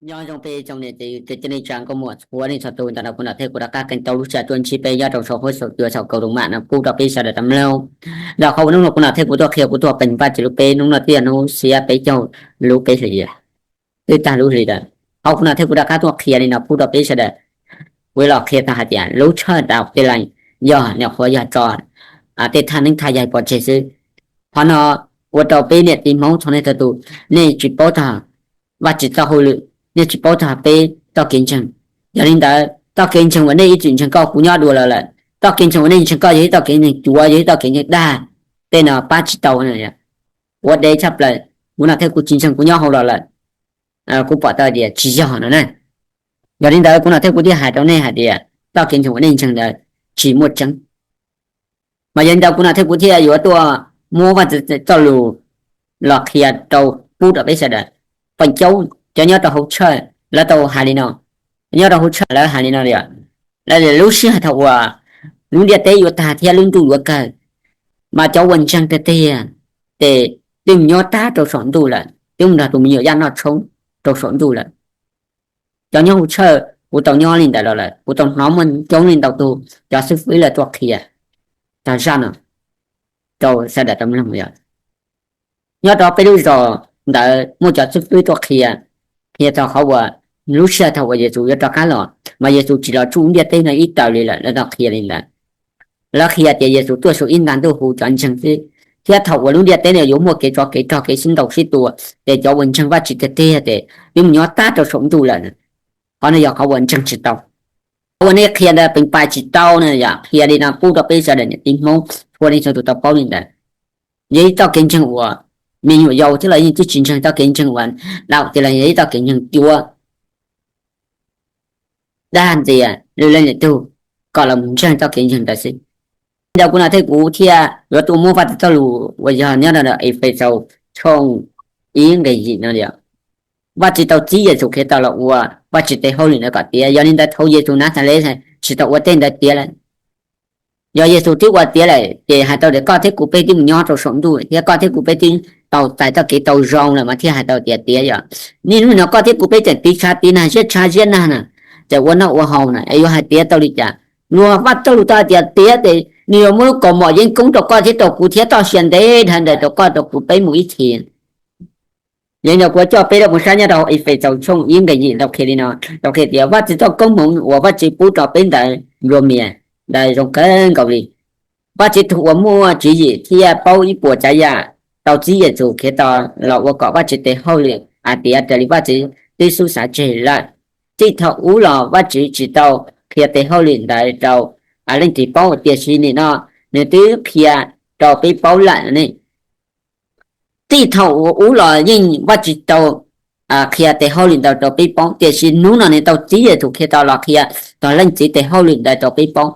Nyob zoo peb tsoom niam txiv kwv tij neej tsa nkauj muam txhua leej txhua tus, ntawm no kuv Nom Thej kuv rov qab qee tau lub sij hawm tuaj ntsib peb nyob rau saum huab saum cua saum kaus lus mam no pub rau peb sawv daws tau mloog. Yog qhov uas hnub no kuv Nom Thej kuv tuaj qhia kuv tuaj peem Vajtswv lub peb hnub no twb yog hnub xiab peb caug lub peb hlis, twb tag lub hlis lawm. Qhov kuv Nom Thej kuv rov qab tuaj qhia li no pub rau peb sawv daws, kuv los qhia tau hais tias lub tshawj daus tej lees yog nyuam qhuav yog tso tej thaj neeb thaj yaig pov tseg xwb. Qhov no ua rau peb niam txiv Hmoob txhua leej txhua tus, nej tsis paub txog Vajtswv txoj hauj lwm, nej tsis paub txog peb txoj kev ntseeg. Yog li ntawd txoj kev ntseeg uas nej ib txwm ntseeg koj kuv nyob dua los lawm, txoj kev ntseeg uas nej ntseeg koj yog ib txoj kev ntseeg cuav, yog ib txoj kev ntseeg dag, tej no pab tsis tau. Ua deb tshaj plaws, kuv Nom Thej kuv tsis ntseeg kuv nyob hauv los lawm, kuv pom tau tias tsis yog no na. Yog li ntawd kuv Nom Thej kuv thiaj hais rau nej hais tias txoj kev ntseeg uas nej ntseeg ntawd tsis muaj tseeb. Mas yog li ntawd kuv Nom Thej kuv thiaj yuav tuaj muab Vajtswv txoj lus los qhia rau pub rau peb sawv daws. Feem coob cov nyob rau hauv tshawj lawv tau hais li no, nyob rau hauv tshawj lawv hais li no li, lawv lub sij hawm thaum uas lub ntiaj teb yuav tag thiab lub ntuj yuav kawg, mas cov uas ntseeg tiag tiag ces twb mus nyob tag rau saum ntuj lawm, twb mus nrog tus me nyuam yaj noj tshoob rau saum ntuj lawm. Cov nyob hauv tshawj kuv tau nyob li ntawd los lawm, kuv tau hnov muaj coob leej ntau tus cov xib fwb lawv tuaj qhia txog zaj no rau sawv daws tau mloog. Nyob rau peb lub zos ntawd muaj cov xib fwb tuaj qhia, qhia txog qhov uas lub sij hawm thaum uas Yexus yuav rov qab los, mas Yexus tsis los tsuj ntiaj teb no ib taws li lawm, lawv tau qhia li ntawd. Lawv qhia tias Yexus tuaj saum ib nta ntuj hu cov ntseeg xwb, thiab thaum uas lub ntiaj teb no yuav muaj kev tsov kev rog kev sib ntaus sib tua, ces cov uas ntseeg Vajtswv tiag tiag ces twb mus nyob tag rau saum ntuj lawm. Qhov no yog qhov uas ntseeg tsis tau. Qhov uas nej qhia ntawd peev pais tsis tau na, yog qhia li no pub rau peb sawv daws niam txiv Hmoob txhua leej txhua tus tau paub li ntawd. Yog ib txoj kev ntseeg uas me nyuam yaus thiab los yeej twb tsis ntseeg txoj kev ntseeg uas daum tiag los yog ib txoj kev ntseeg cuav, dag ntxias lwm leej lwm tug kom los ntseeg txoj kev ntseeg ntawd xwb. Li ntawd kuv Nom Thej kuv thiaj yuav tuaj muab Vajtswv txoj lus uas yog nyob rau Efexaus tshooj ib nqe yim no tias, Vajtswv tau txib Yexus Khetos los ua Vajtswv tes hauj lwm ntawd kom tiav. Yog li ntawd thaum Yexus Naxales tsis tau ua tej ntawd tiav lawm. Yog Yexus twb ua tiav lawm ces hais tau tias koj thiab kuv peb twb mus nyob rau saum ntuj thiab koj thiab kuv peb twb tau txais txoj kev tau zoo lawm mas thiaj hais tau tias tiav. Yog niaj hnub no koj thiab kuv peb tseem tiv tshav tiv nag, ziab tshav ziab nag na, tseem ua noj ua haus na, es yuav hais tiav tau li cas? Luag Vaj txoj lus tau hais tias tiav ces nws yuav muab lub kaus mom yeeb koob rau koj thiab rau kuv thiab txoj sia ntev dhawv ntawd rau koj rau kuv peb mus ib txhis. Yog li ntawd kuv coj peb rau mus saib nyob rau Efexaus tshooj ib nqe yim tau qhia li no, tau qhia tias Vajtswv txoj koob hmoov uas Vajtswv pub rau peb ntawd nplua mias ntawd zoo kawg nkaus li. Vajtswv tus uas muaj tswv yim thiab paub ib puas tsav yam tau txib Yexus Khetos los ua kom Vajtswv tes hauj lwm hais tias raws li Vajtswv twb xub xav tseg lawm. Txij thaum ub los Vajtswv tsis tau qhia tes hauj lwm ntawd rau leej twg paub, tiam sis nim no nws twb qhia rau peb paub lawm ne. Txij thaum ub los yeej Vajtswv tau qhia tes hauj lwm ntawd rau peb paub, tiam sis hnub no nws tau txib Yexus Khetos los qhia txog leej txiv tes hauj lwm ntawd rau peb paub.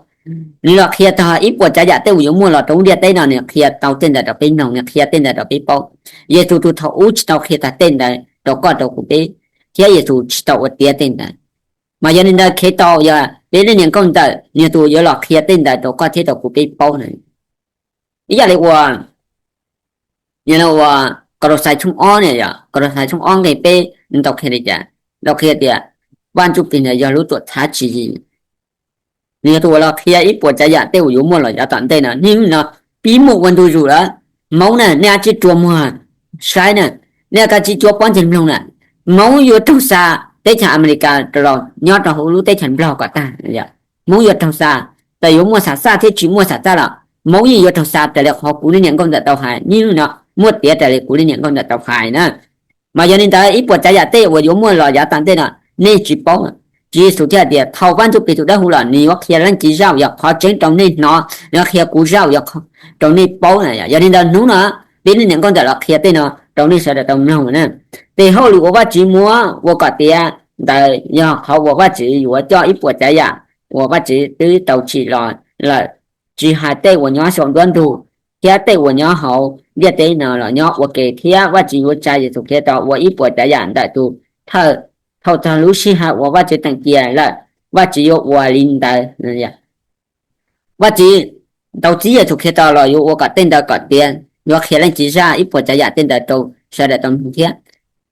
Nws los qhia txog ib puas tsav yam tej uas yuav muaj los rau lub ntiaj teb no, nws qhia tau tej ntawd rau peb mloog, nws qhia tej ntawd rau peb paub. Yexus tus thaum ub tsis tau qhia txog tej ntawd rau koj rau kuv peb, thiab Yexus tsis tau ua tiav tej ntawd. Mas yog li ntawd Khetos yog peb leej niam nkauj ntxawm, nws tus yuav los qhia tej ntawd rau koj thiab rau kuv peb paub na. Ib yam li uas Koloxais tshooj ob ne, Koloxais tshooj ob nqe peb tau qhia li cas? Tau qhia tias Vaj Ntsujplig ntawd yog lub tuam txhab tswv yim, nws yog tus uas los qhia ib puas tsav yam tej uas yuav muaj los yav tom ntej no. Niaj hnub no pib muaj ua ntu zus lawm. Hmoob na, nej kav tsij rua muag saib na, nej kav tsij cuab pob ntseg mloog na. Hmoob yuav raug xa teb chaws Amelikas rau los nyob rau hauv lub teb chaws Nplog kom tag. Hmoob yuav raug xa, txawm yuav muaj xam xaj thiab tsis muaj xam xaj los Hmoob yeej yuav raug xa raws li qhov kuv lub niam nkauj ntxawm tau hais. Niaj hnub no muaj tiav raws li kuv lub niam nkauj ntxawm tau hais na. Mas yog li ntawd ib puas tsav yam tej uas yuav muaj los yav tom ntej no nej tsis paub. Tswv Yexus thiaj tias thaum Vaj Ntsujplig tus Dawb Huv los nws yuav qhia leej txiv zaj uas yog qhov tseeb rau nej hnov, nws yuav qhia kuv zaj uas yog rau nej paub na. Yog li ntawd hnub no peb lub niam nkauj ntxawm los qhia tej no rau nej sawv daws tau mloog na. Tes hauj lwm uas Vajtswv muab ua kom tiav ntawd yog qhov uas Vajtswv yuav coj ib puas tsav yam uas Vajtswv twb tau tsim los lawm, tsis hais tej uas nyob saum nruab ntug thiab tej uas nyob hauv ntiaj teb no los nyob ua ke, thiab Vajtswv yuav tsa Yexus Khetos ua ib puas tsav yam ntawm tus thawj thaum txog lub sij hawm uas Vajtswv teem cia lawm, Vajtswv yuav ua li ntawd. Vajtswv tau txib Yexus Khetos los yuav ua kom tej ntawd kom tiav, yuav qhia leej txiv zaj ib puas tsav yam tej ntawd rau sawv daws tau mloog thiab.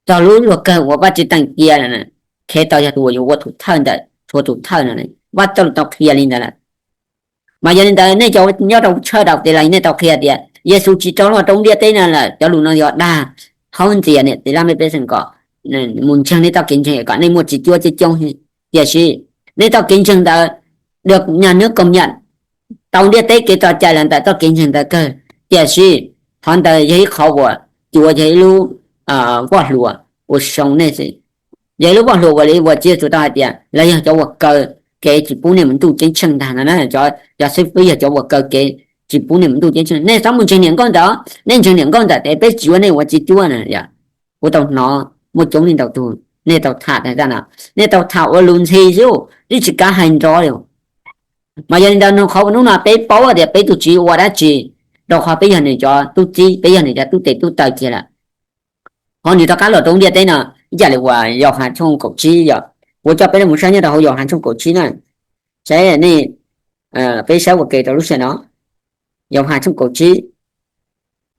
Txog lub luag kawg uas Vajtswv teem cia lawm, Khetos yog tus uas yuav ua tus thawj ntawm txhua tus thawj no. Vaj Txojlus tau qhia li ntawd lawm. Mas yog li ntawd nej cov nyob rau tshawj daus tes las nej tau qhia tias Yexus tsis rov los rau ntiaj teb no lawm. Cov lus no yog dag thaub ntxias niam txiv laj mej pej xeem kom mus ntseeg nej txoj kev ntseeg kom nej muaj txiv cuab coob coob. Tiam sis nej txoj kev ntseeg ntawd được nhà nước công nhận, tau ntiaj teb kev tso cai los ntawm txoj kev ntseeg ntawd kawg. Tiam sis qhov ntawd yog ib qhov uas cuav, yog ib lub voj hlua uas zoo nej xwb. Yog ib lub voj hlua uas li uas Tswv Yexus tau hais tias lawv yog cov uas kaw kev tsis pub nej mus ntuj ceeb tsheej ntag no. Cov xib fwb yog cov uas kaw kev tsis pub nej mus ntuj ceeb tsheej. Nej txhob mus ntseeg niam nkauj ntawd, nej ntseeg niam nkauj ntawd ces peb tsis yuav nej ua txiv cuab na. Kuv tau hnov muaj coob leej ntau tug nej tau tham tas no, nej tau tham ua lus ntxhi xwb, twb tsis kav hais nrov li. Mas yog li ntawd nws qhov uas hnub no peb paub tias peb tus Tswv ua dab tsi, rau qhov peb yog nws cov tub txib, peb yog nws cov tub tes tub taw kiag lawm. Qhov nws rov qab los rau ntiaj teb no, ib yam li uas Yauhas tshooj kaum tsib yom. Kuv coj peb los saib nyob rau hauv Yauhas tshooj kaum tsib na. Saib nej, peb saib ua ke rau lub sij hawm no. Yauhas tshooj kaum tsib,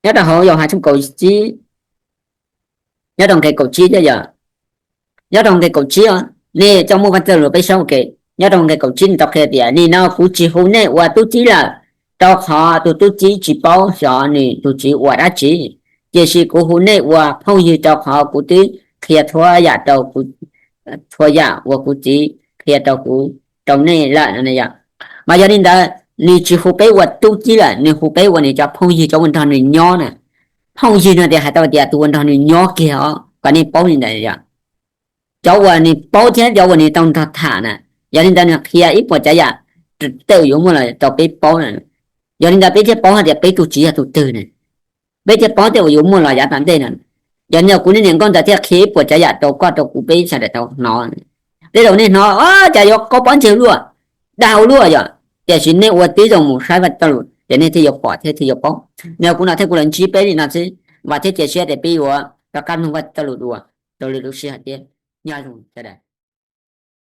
nyob rau hauv Yauhas tshooj kaum tsib, nyob rau nqe kaum tsib thiab yom. Nyob rau nqe kaum tsib os, nej coj muaj Vaj Txojlus peb saib ua ke. Nyob rau nqe kaum tsib nws tau qhia tias, nim no kuv tsis hu nej ua tub txib lawm, rau qhov tus tub txib tsis paub xyov nws tus tswv ua dab tsi. Tiam sis kuv hu nej ua phooj ywg rau qhov kuv twb qhia txhua yam rau, txhua yam uas kuv txiv qhia rau kuv, rau nej lawm no yom. Mas yog li ntawd nws tsis hu peb ua tub txib lawm, nws hu peb ua nws cov phooj ywg, cov uas nrog nws nyob na. Phooj ywg no tias hais tau tias tus uas nrog nws nyob kiag os, kom nej paub li ntawd yom. Cov uas nws paub thiab cov uas nws tau nrog tham na. Yog li ntawd nws qhia ib puas tsav yam tej uas yuav muaj los rau peb paub na. Yog li ntawd peb thiaj paub hais tias peb tus Tswv yog tus twg na. Peb thiaj paub tej uas yuav muaj los yav tom ntej no. Yog li ntawd kuv niam nkauj ntawd thiaj qhia ib puas tsav yam rau koj rau kuv peb sawv daws tau hnov. Tej zaum nej hnov cas yuav qauv pob ntseg luaj, dag ua luaj yom. Tiam sis nej ua tib zoo mus saib Vaj Txojlus ces nej thiaj yuav pom thiab thiaj yuav paub. Nws kuv no thiab kuv los ntsib peb li no xwb, vam thiab cia siab tias peb yuav rov qab mloog Vaj Txojlus dua rau lwm lub sij hawm thiab. Nyob zoo sawv daws.